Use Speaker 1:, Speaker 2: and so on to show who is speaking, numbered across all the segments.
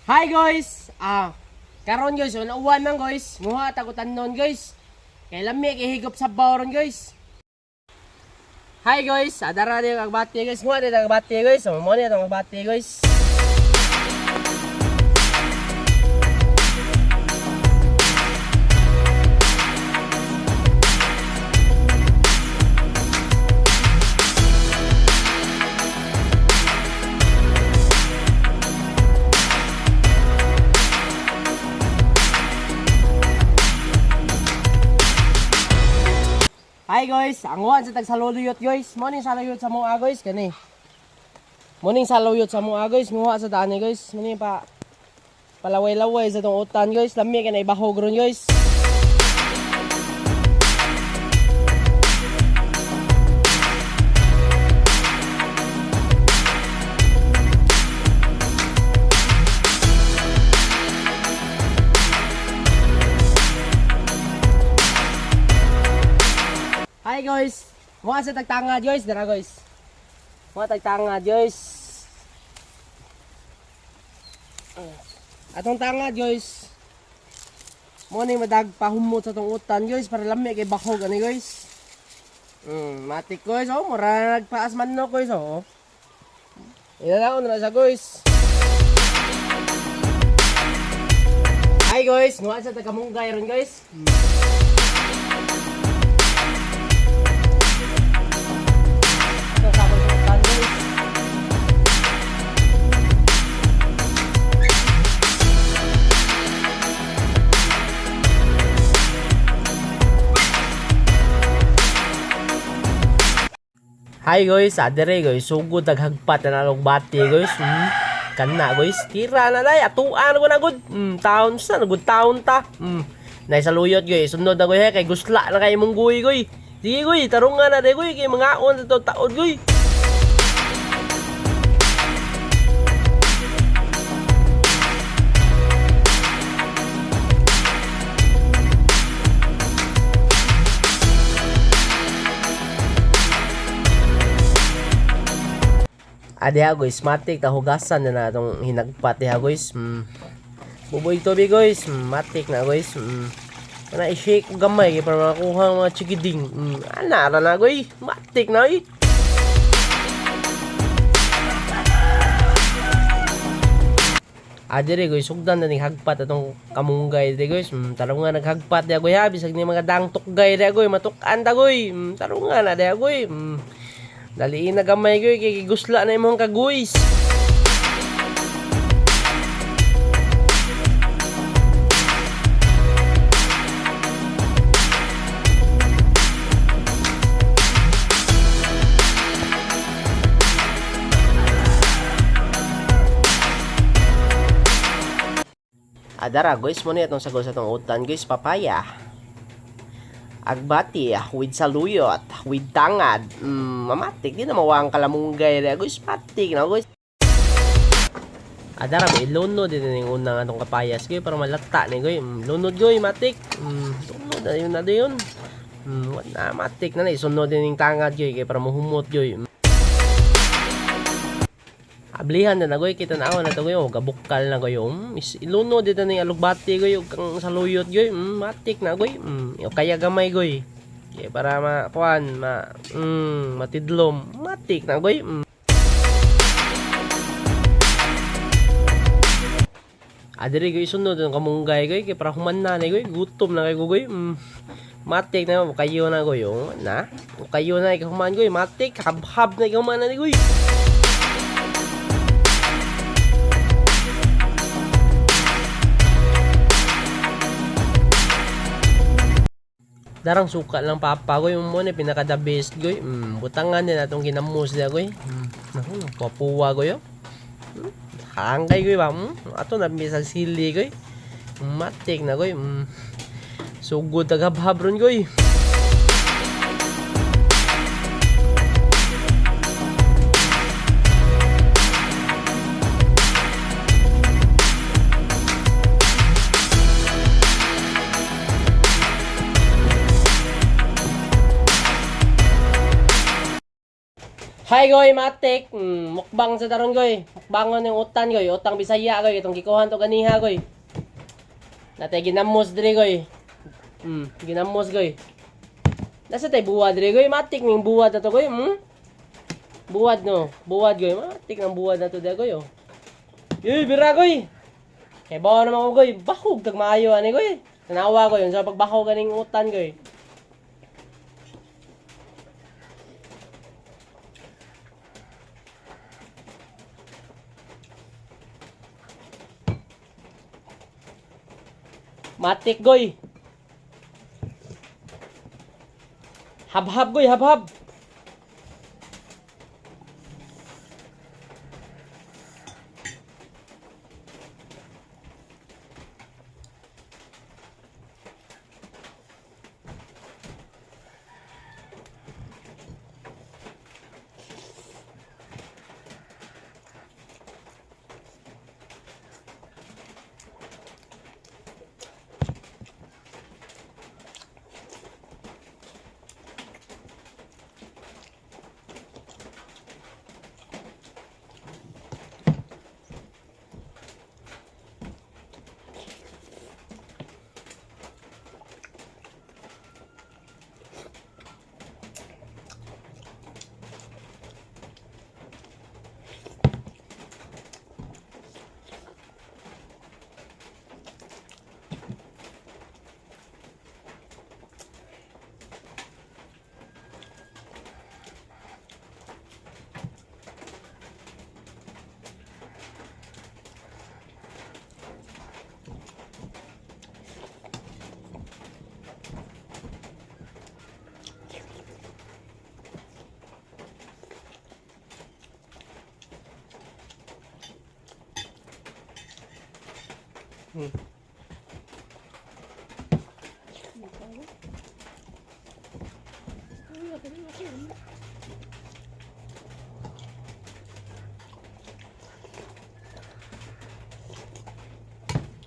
Speaker 1: Hi guys! Karon guys, una uwan man guys. Muha ta ko tanon guys. Kay lami kay higop sa ron guys. Hi guys, adara din ang agbati guys. Muha din ang agbati guys. So, mo ni ang agbati guys. Hi guys, ang uwan sa tagsaluyot guys. Mo ning saluyot sa mua guys kani. Mo ning saluyot sa mua guys, muha sa dani guys. Mo ni pa palaway-laway sa tong utan guys. Lami kay na ibahog ron guys. Hi guys. Muha sa tagtanga guys, dara guys. Muha tagtanga guys. Atong tanga guys. Mo ni madag pahumot sa tong utan guys para lami kay bahog ani guys. Matik guys oh, mura nagpaas manok guys oh. Ilalaon na sa guys. Hi guys, muha sa tagamunggay ron guys. Ito sa akong utan guys. Hi guys, adere guys, sugod naghagpat na nalog bati guys. Kana guys, tira na day, atuan ko na gud. Taon sa gud taon ta. Nay saluyot guys, sunod na guys kay gusla na kay imong guy guy. Sige guy, tarungan na day guy kay mangaon sa to taod guy. Adi ha guys, matik ta hugasan na na atong hinagpat diha guys. Buboy tubig guys, matik na guys. Ana i-shake ko gamay kay para makuha ang mga chikiding. Ana ra na guys, matik na oy. Adire guys, sugdan na ning hagpat atong kamunggay dire guys. Tarong nga naghagpat diha guys ha, bisag ni mga dangtukgay diha guys, matuk-an ta guys. Tarong nga na diha guys. Daliin na gamay guys, kay gusla na imong kaguys. Adara guys, mo ni atong sagol sa atong utan guys, papaya. Agbati with saluyot, with tangad. Mamatik di na mawang kalamunggay diha guys, matik na guys. Adara mo ilunod din ning unang atong kapayas guys para malata ni guys. Lunod guys, matik. Lunod na yun na yun. Wala matik na na isunod din ning tangad guys kay para mohumot guys. Ablihan na nagoy kita na na to goy oh, gabukal na goy. Ilunod dito ning alugbati goy ug kang saluyot goy. Matik na goy. O kaya gamay goy. Kay para ma kuan ma matidlom. Matik na goy. Adiri goy sunod ang kamunggay goy kay para human na ni goy. Gutom na kay goy. Matik na kayo na goy. Oh, na. Kayo na ikaw human goy. Matik habhab na ikaw human na ni goy. Darang suka lang papa goy mo ni pinaka the best goy. Butangan din atong ginamos dia goy. Naku, puwa goy. Oh. Hangkay goy ba? Ato na bisan sili goy. Matik na goy. Sugod tagabhab ron goy. Hi goy, matik. Mukbang sa taron goy. Mukbangon yung utan goy, utang Bisaya goy, itong gikuhan to ganiha goy. Natay ginamos diri goy. Ginamos goy. Nasa tay buwad diri goy, matik ning buwad na to goy. Buwad no, buwad goy, matik ng buwad na to diri goy oh. Yoy, bira goy. Kay bawa naman ko goy, bakog tag maayo ani goy. Tanawa ko yun sa pagbakog ganing utan goy. Matik goy. Habhab goy, habhab.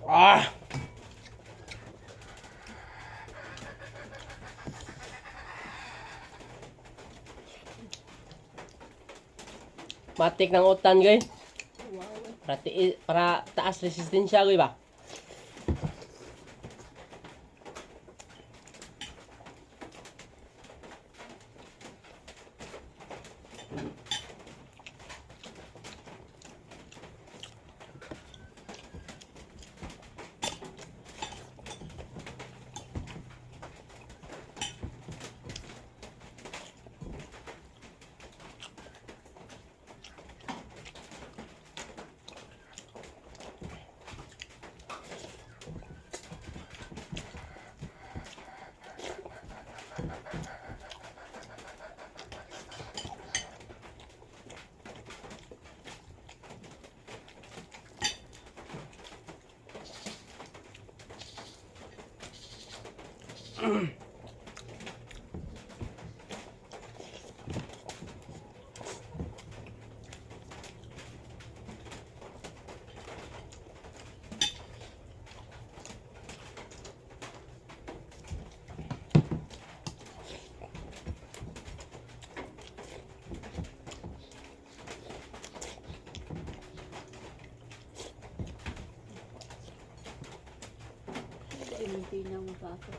Speaker 1: Ah! Matik ng utan goy. Para, para taas resistensya goy ba?
Speaker 2: Hindi na mo pa ako.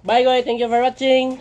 Speaker 1: Bye goy, thank you for watching.